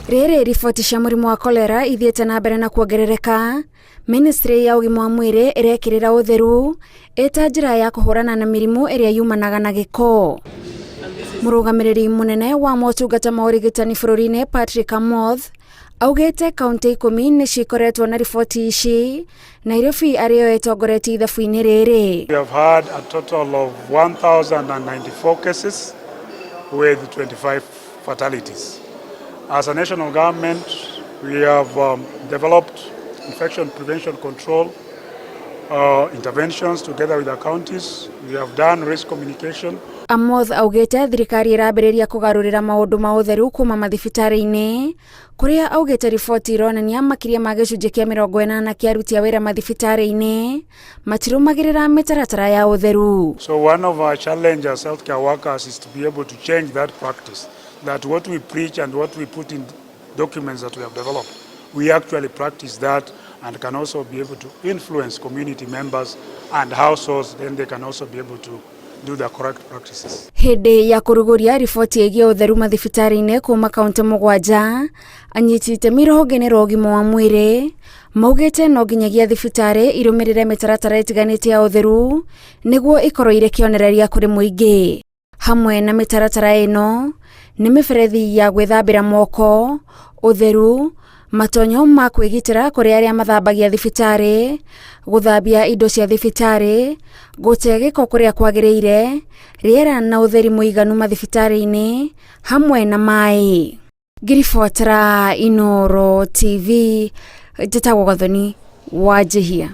Rĩrĩ riboti cia mũrimũ wa kolera ithiĩte na mbere na kuongerereka, Ministry ya ũgima wa mwĩrĩ ĩrekĩrĩra ũtheru ĩta njĩra ya kũhũrana na mĩrimũ ĩrĩa yumanaga na gĩko. Mũrũgamĩrĩri mũnene wa motungata ma ũrigitani bũrũri-inĩ Patrick Amoth augĩte kaunti 10 nĩ cikoretwo na riboti ici, Nairobi arĩ yo ĩtongoretie ithabu-inĩ rĩrĩ. We have had a total of 1,094 cases with 25 fatalities. As a national government, we have developed infection prevention control interventions together with the counties. We have done risk communication. Amoth augĩte thirikari ĩrambĩrĩria kũgarũrĩra maũndũ ma ũtheru kuma mathibitarĩ-inĩ kũrĩa augĩte riboti ironania makĩria ma gĩcunjĩ kĩa 80 kĩa aruti a wĩra mathibitarĩ-inĩ matirũmagĩrĩra mĩtaratara ya ũtheru. So one of our challenges as healthcare workers is to be able to change that practice, that what we preach and what we put in documents that we have developed, we actually practice that and can also be able to influence community members and households, then they can also be able to do the correct practices. Hĩndĩ ya kũrugũria riboti ĩgiĩ ũtheru mathibitarĩ-inĩ kuma kaunti 7, anyiti itemi rũhonge-inĩ rwa ũgima wa mwĩrĩ maugĩte no nginyagia thibitarĩ irũmĩrĩre mĩtaratara ĩtiganĩte ya ũtheru nĩguo ikorwo irĩ kĩonereria kũrĩ mũingĩ. Hamwe na mĩtaratara ĩno nĩ mĩberethi ya gwĩthambĩra moko, ũtheru, matonyo ma kwĩgitĩra kũrĩ arĩa mathambagia thibitarĩ, gũthambia indo cia thibitarĩ, gũte gĩko kũrĩa kwagĩrĩire, rĩera na ũtheri mũiganu mathibitarĩ-inĩ hamwe na maĩ. Ngĩribotera Inooro TV, njĩtagwo Gathoni Wanjihia.